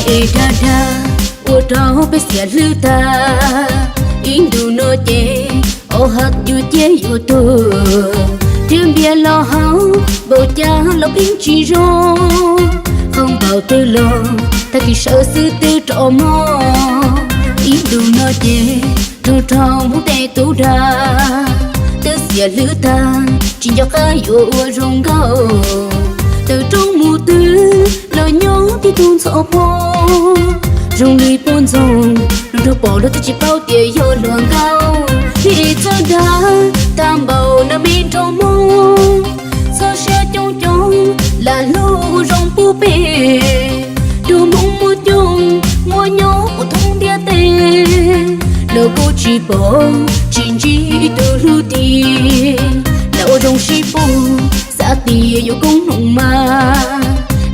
Es dag dag ua rau peb xiam hlwb tag, ib ntus no ces o ha yuav ciaj yuav tuag, thiab npias los haus npaum cas los pheej tsis zoo. Qhov npaum twg los tag kis sawv xwb twb rov mog. Ib ntus no ces rau rau Hmoob tej tub dag, twb xiam hlwb tag tsis nco qab yuav ua zoo nkauj. Tawm rooj mus twg los nyob tib tug ntxhov pob, zoo li poj ntxoog, luag nrog pom luag twb tsis paub tias yog hluas nkauj. Peb txawj dag tag npaum no me nraug Hmoob, txhob siab coob coob lam hlub ua zoo pub peb. Tug Hmoob muaj coob muaj nyob ua thoob ntiaj teb, los kuj tsis pom tsis ntsib ib tug hlub tiag. Lam ua zoo sib pub xav tias yuav koob hmoov mas,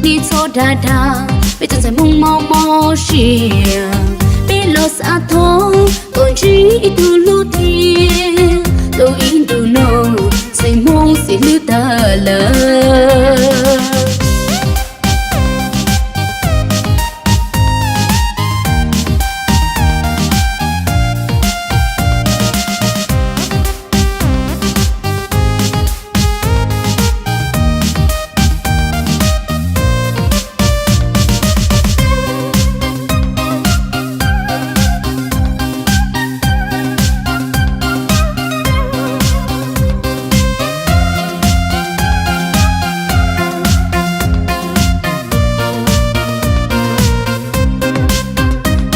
nej txhob dag dag peb txhua ntxhais Hmoob mob mob siab. Peb los xav thov kom ntsib ib tug hlub tiag, tau ib ntus no ntxhais Hmoob xiam hlwb tag lawm.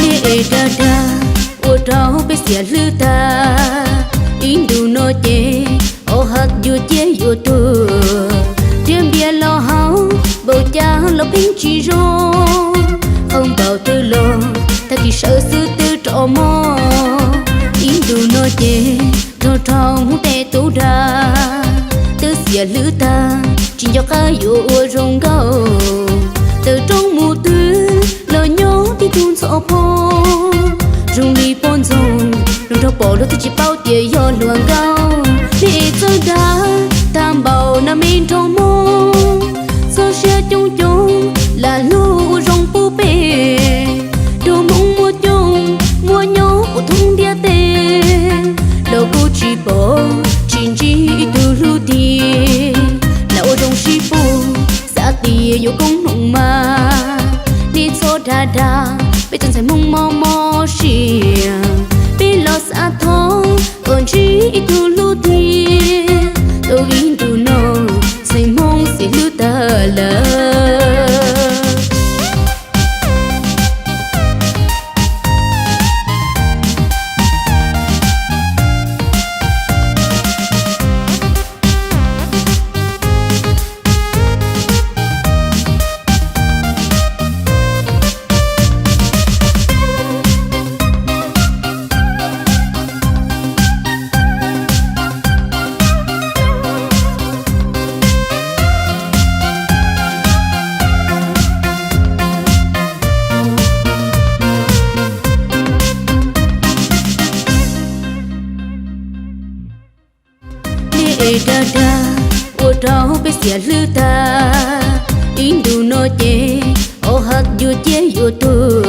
Nej es dag dag ua rau peb xiam hlwb tag, ib ntus no ces o ha yuav ciaj yuav tuag, thiab npias los haus npaum cas los pheej tsis zoo. Qhov npaum twg los tag kis sawv xwb twb rov mog. Ib ntus no ces rau rau Hmoob tej tub dag, twb xiam hlwb tag tsis nco qab yuav ua zoo nkauj. Tawm rooj mus twg los nyob tib tug ntxhov pob, zoo li poj ntxoog, luag nrog pom luag twb tsis paub tias yog hluas nkauj. Peb txawj dag tag npaum no me nraug Hmoob, txhob siab coob coob lam hlub ua zoo pub peb. Tug Hmoob muaj coob muaj nyob ua thoob ntiaj teb, los kuj tsis pom tsis ntsib ib tug hlub tiag. Lam ua zoo sib pub xav tias yuav koob hmoov mas, nej txhob dag dag peb txhua ntxhais Hmoob mob mob siab. Peb los xav thov kom ntsib ib tug hlub tiag, tau ib ntus no ntxhais Hmoob xiam hlwb tag lawm. Nej es dag dag ua rau peb xiam hlwb tag, ib ntus no ces o ha yuav ciaj yuav tuag,